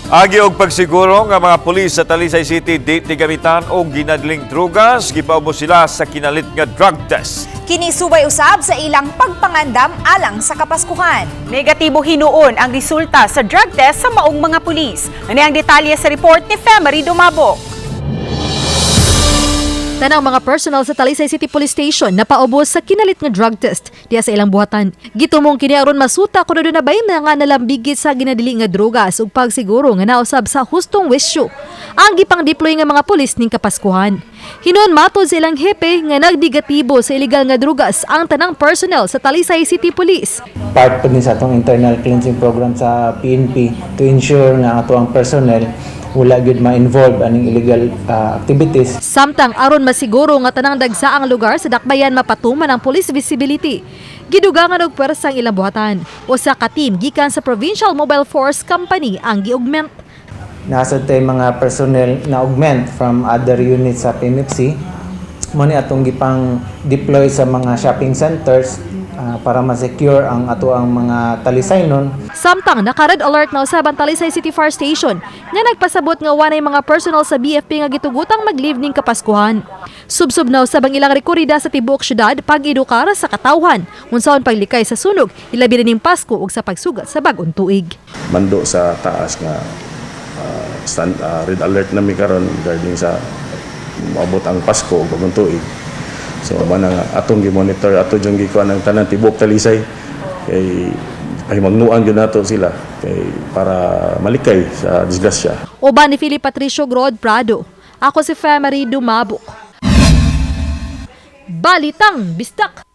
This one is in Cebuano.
Agi og pagsiguro nga mga pulis sa Talisay City di tigamitan og ginadling drugas, gipaubos sila sa kinalit nga drug test. Kini subay usab sa ilang pagpangandam alang sa Kapaskuhan. Negatibo hinuon ang resulta sa drug test sa maong mga pulis. Ano ang detalye sa report ni Femery Dumabok? Tanang mga personnel sa Talisay City Police Station napaubos sa kinalit nga drug test diya sa ilang buhatan. Gitumong kini aron masuta kuno duna bay mga nalambigit sa ginadili nga drogas ug pagsiguro nga nausab sa hustong wisyo ang gipang-deploy nga mga pulis ning Kapaskuhan. Hinuon matod sa ilang hepe nga nagdegatibo sa illegal nga drugas ang tanang personnel sa Talisay City Police. Part po ni sa atong internal cleansing program sa PNP to ensure nga ato ang personnel wala gyud ma-involve aning illegal activities. Samtang aron masiguro nga tanang dagsa ang lugar sa dakbayan mapatuman ang police visibility, gidugangan og pwersa ang ilang buhatan. Usa ka team gikan sa Provincial Mobile Force Company ang giaugment. Naa sad tay mga personnel na augment from other units sa PMFC. Mo ni atong gipang deploy sa mga shopping centers para ma-secure ang ato ang mga talisaynon. Samtang naka-red alert na usab ang Talisay City Fire Station nga nagpasabot nga wanay mga personnel sa BFP nga gitugutang mag-leave ning Kapaskuhan. Subsob na usab ang ilang rekorida sa tibuok syudad pag-edukar sa katawhan unsaon paglikay sa sunog, ilabi na ning Pasko ug sa pagsugat sa bag-ong tuig. Mando sa taas nga red alert na mi karon regarding sa moabot ang Pasko ug bagong tuig. So mana nga atong gi-monitor, ato jung gikuan ang tanan tibuok Talisay kay ay magnuan gyud nato sila kay para malikay sa disgrasya. Uban ni Philip Patricio Grod Prado. Ako si Femery Dumabok. Balitang Bisdak!